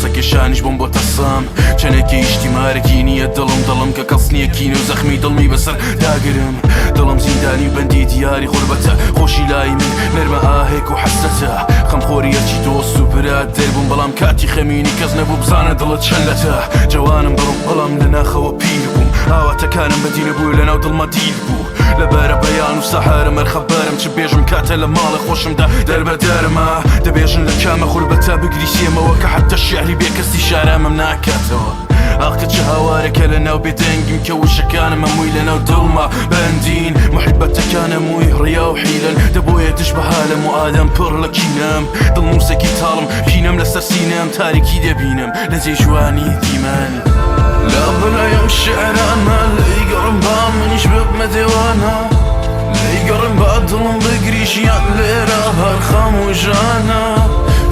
هەناسەکێشانیش بۆم بۆتە سام. چەنێک گەیشتی مارێکی نییە دڵم، دڵم کە کەس نییە کینە و زەخمی دڵمی بەسەر داگرم. دڵم زیندانی و بەندی دیاری غوربەتە، خۆشی لای من نەرمە ئاهێک و حەسرەتە. خەمخۆری هەرچی دۆست و برادەر بووم، بەڵام کاتی خەمینی کەس نەبوو بزانە دڵت چەند لەتە. جەوانم بەڕوو بەڵام لە ناخەوە پیر بووم، ئاواتەکانم بەدی نەبوو لەناو دڵما دیل بوو. لەبەرە بەیان و سەحەرم هەر خەبەرم، چ بێژم کاتە لە ماڵێ خۆشمدا دەربەدەرمە. دەبێژن لە کامە غوربەتە بگریسێمەوە، کە حەتتا شیعری بێکەسی شارامم ناکاتەوە. ئاخ کە چ هاوارێکە لەناو بێدەنگیم، کە وشەکانم هەمووی لەناو دڵما بەندین. محیبەتەکان هەمووی ڕیا و حیلەن، دەبۆیە دژ بە هالەم و ئادەم پڕ لە کینەم. دڵنووسێکی تاڵم کینەم لەسەر سینەم، تاریکی دەبینم لە جێی جوانی دیمەن. لە بنای ئەم شیعرانە لێیگەڕم با منیش ببمە دێوانە، لێیگەڕم با دڵم بگری ژیان لێرە هەر خەم و ژانە.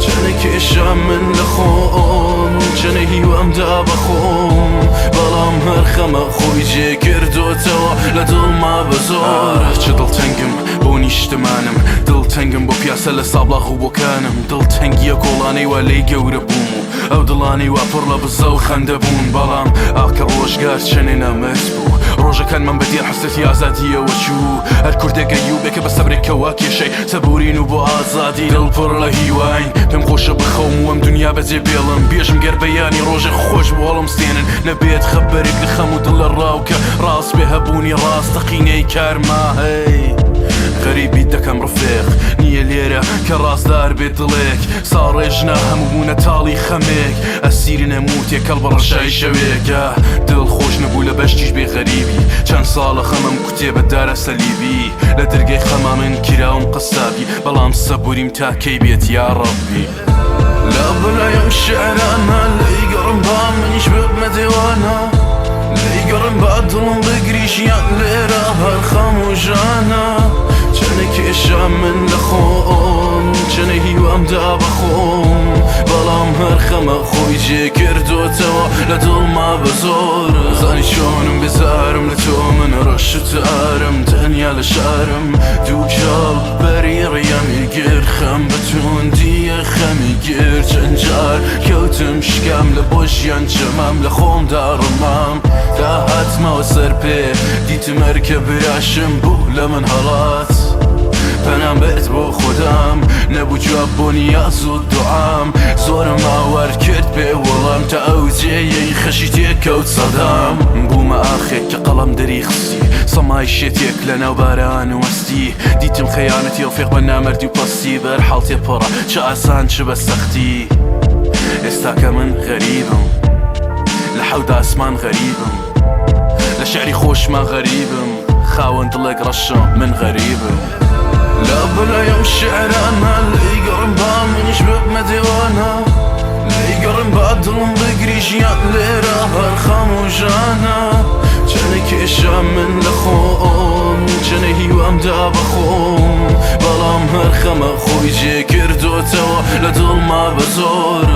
چەنێ کێشا من لە خۆم، چەنێ هیوام دا بە خۆم، بەڵام هەر خەمە خۆی جێ کردۆتەوە لە دڵما بە زۆر. چ دڵتەنگم بۆ نیشتمانم، دڵتەنگم بۆ پیاسە لە سابڵاغ و بۆکانم، دڵتەنگیە کۆڵانەی وا لێی گەورە بووم و ئەو دڵانەی وا پڕ لە بزە و خەندە بوون. بەڵام ئاخ کە ڕۆژگار چەنێ نامەرد بوو، ڕۆژەکانمان بە دیار حەسرەتی ئازادییەوە چوو. هەر کوردێک ئەیوبێکە بە سەبرێکەوە کێشەی سەبورین و بۆ ئازادی دڵ پڕ لە هیواین. پێم خۆشە بخەوم و ئەم دونیا بەجێ بێڵم، بێژم گەر بەیانی ڕۆژێ خۆش بوو هەڵمستێنن، نەبێت خەبەرێک لە خەم و دڵ لە ڕاوکە ڕاست بێ هەبوونی ڕاستەقینەی کارما. هەی غەریبیت دەکەم ڕفێق نییە لێرە کە ڕازدار بێت دڵێک، ساڕێژ نا هەموو بوونە تاڵی خەمێک، ئەسیر نەموو تێکەڵ بە ڕەشای شەوێکە. دڵ خۆش نەبوو لە بەشتیش بێ غەریبی، چەند ساڵە خەمم کوتێ بە دارە سەلیبی. لە درگەی خەما من کراوم قەسابی، بەڵام سەبوریم تا کەی بێت یا ڕەبی. لە بنای ئەم شیعرانە لێیگەڕم با منیش ببمە دێوانە، لێیگەڕم با دڵم بگری ژیان لێرە هەر خەم و ژانە. چەنێ کێشا من لە خۆم، چەنێ هیوام دا بە خۆم، بەڵام هەر خەمە خۆی جێ کردۆتەوە لە دڵما بە زۆر. زانی چۆنم بێزارم لە تۆ، من ڕەش و تارم تەنیا لە شارم، دووکەڵ بەری ڕیامی گر، خەم بە توندیە خەمی گر. چەند جار کەوتم شکام لە بۆ ژیان چەمام لە خۆمدا ڕمام، تا هاتمەوە سەر پێ دیتم هەرکە براشم بوو لە من هەڵات. پەنام برد بۆ خودام نەبوو جواب بۆ نیاز و دوعام، زۆرم ئاوار کرد بێ وەڵام تا ئەو جێیەی خەشی تێکەوت سەدام. بوومە ئاخێک کە قەڵەم دەری خستی، سەمای شێتێک لە ناو باران وەستی. دیتم خەیانەتی ڕفیق بە نامەردی و پەستی، بەرحاڵ تێپەڕە چ ئاسان چ بە سەختی. ئێستاکە من غەریبم لە حەوت ئاسمان غەریبم، لە شعری خۆشما غەریبم، خاوەن دڵێک ڕەشم من غەریبم. لە بنای ئەم شیعرانە لێیگەڕم با منیش ببمە دێوانە، لێیگەڕم با دڵم بگری ژیان لێرە هەر خەم و ژانە. چەنێ کێشا من لە خۆم، چەنێ هیوام دا بە خۆم، بەڵام هەر خەمە خۆی جێ کردۆتەوە لە دڵما بە زۆر.